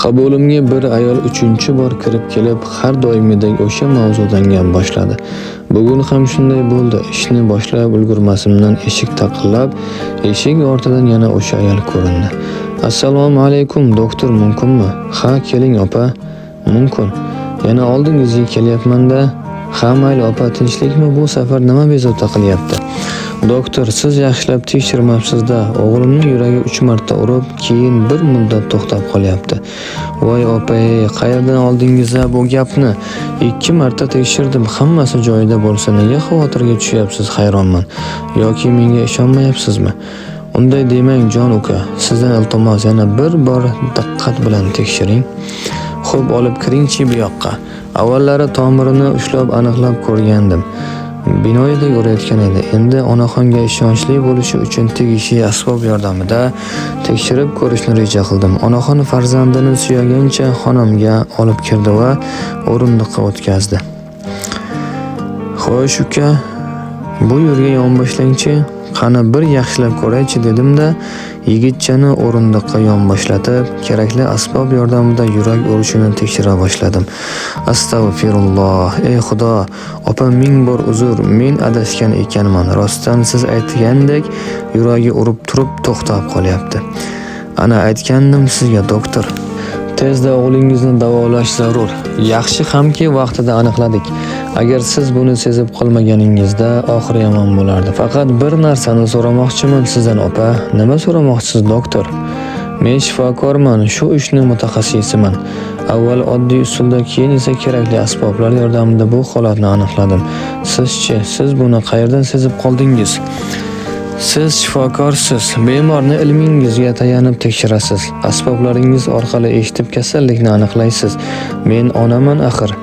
Qabulimga bir ayol 3-bor kirib kelib, har doimgidek o'sha mavzudan gap boshladi. Bugun ham shunday bo'ldi. Ishni boshlab ulgurmasimdan eshik taqillab, eshik ortidan yana o'sha ayol ko'rindi. Assalomu alaykum, doktor, mumkinmi? Ha, keling opa. Mumkin. Yana oldingizga kelyapman-da. Ha, mayli opa, tinchlikmi? Bu safar nima bezovta qilyapti? Doktor, siz yaxshilab tekshirmabsiz-da. O'g'limning yuragi 3 marta urib, keyin bir muddat to'xtab qolyapti. Voy opa, qayerdan oldingiz-a bu gapni? 2 marta tekshirdim, hammasi joyida bo'lsa nega xavotirga tushyapsiz, hayronman. Yoki menga ishonmayapsizmi? Unday demang jon uka, sizdan iltimos, yana bir bor diqqat bilan tekshiring. Xo'p, olib kiringchi bu yoqqa. Avvallari tomirini ushlab aniqlab ko'rgandim. Binoyidek urayotgan edi. Endi onaxonga ishonchli bo'lishi uchun tegishli asbob yordamida tekshirib ko'rishni reja qildim. Onaxon farzandini suyagancha xonamga olib kirdi va o'rindiqqa o'tkazdi. Xo'sh uka, bu yerga yonboshlangchi, qani bir yaxshilab ko'raychi dedim-da, yigitchani o'rindiqqa yonboshlatib, kerakli asbob yordamida yurak urishini tekshira boshladim. Astag'firulloh, ey Xudo, opa ming bor uzr, men adashgan ekanman. Rostdan siz aytgandek yuragi urib turib to'xtab qolyapti. Ana aytgandim sizga doktor. Tezda o'g'lingizni davolash zarur. Yaxshi hamki vaqtida aniqladik. Agar siz buni sezib qolmaganingizda oxiri yomon bo'lardi. Faqat bir narsani so'ramoqchiman sizdan opa. Nima so'ramoqchisiz doktor? Men shifokorman, shu ishni mutaxassisiman. Avval oddiy usulda, keyin esa kerakli asboblar yordamida bu holatni aniqladim. Sizchi, siz buni qayerdan sezib qoldingiz? Siz shifokorsiz, bemorni ilmingizga tayanib tekshirasiz. Asboblaringiz orqali eshitib kasallikni aniqlaysiz. Men onaman axir.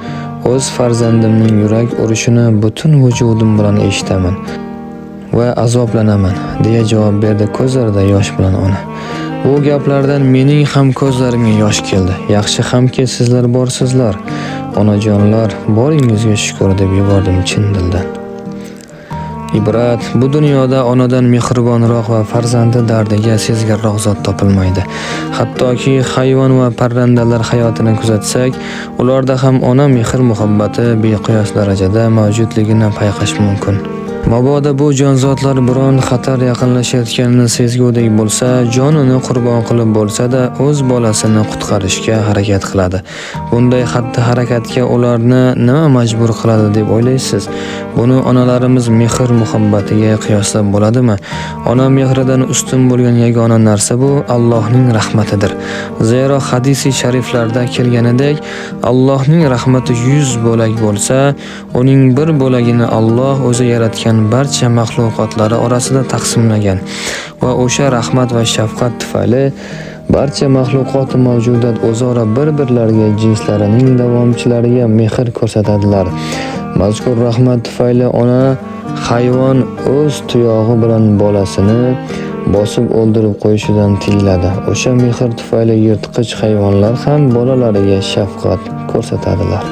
O'z farzandimning yurak urishini butun vujudim bilan eshitaman va azoblanaman, deya javob berdi ko'zlarida yosh bilan ona. Bu gaplardan mening ham ko'zlarimga yosh keldi. Yaxshi hamki sizlar borsizlar, onajonlar, boringizga shukr deb yubordim chin dildan. Ibrat, bu dunyoda onadan mehribonroq va farzandi dardiga sezgirroq zot topilmaydi. Hattoki hayvon va parrandalar hayotini kuzatsak, ularda ham ona mehr-muhabbati beqiyos darajada mavjudligini payqash mumkin. Mabodo bu jonzotlar biron xatar yaqinlashayotganini sezgudek bo'lsa, jonini qurbon qilib bo'lsa-da o'z bolasini qutqarishga harakat qiladi. Bunday xatti-harakatga ularni nima majbur qiladi deb o'ylaysiz? Buni onalarimiz mehr-muhabbatiga qiyoslab bo'ladimi? Ona mehridan ustun bo'lgan yagona narsa bu Allohning rahmatidir. Zero hadisi shariflarda kelganidek, Allohning rahmati 100 bo'lak bo'lsa, uning bir bo'lagini Alloh o'zi yaratgan barcha maxluqotlari orasida taqsimlagan va o'sha rahmat va shafqat tufayli barcha maxluqot mavjudot o'zaro bir-birlariga, jinslarining davomchilariga mehr ko'rsatadilar. Mazkur rahmat tufayli ona hayvon o'z tuyog'i bilan bolasini bosib o'ldirib qo'yishidan tiyiladi. O'sha mehr tufayli yirtqich hayvonlar ham bolalariga shafqat ko'rsatadilar.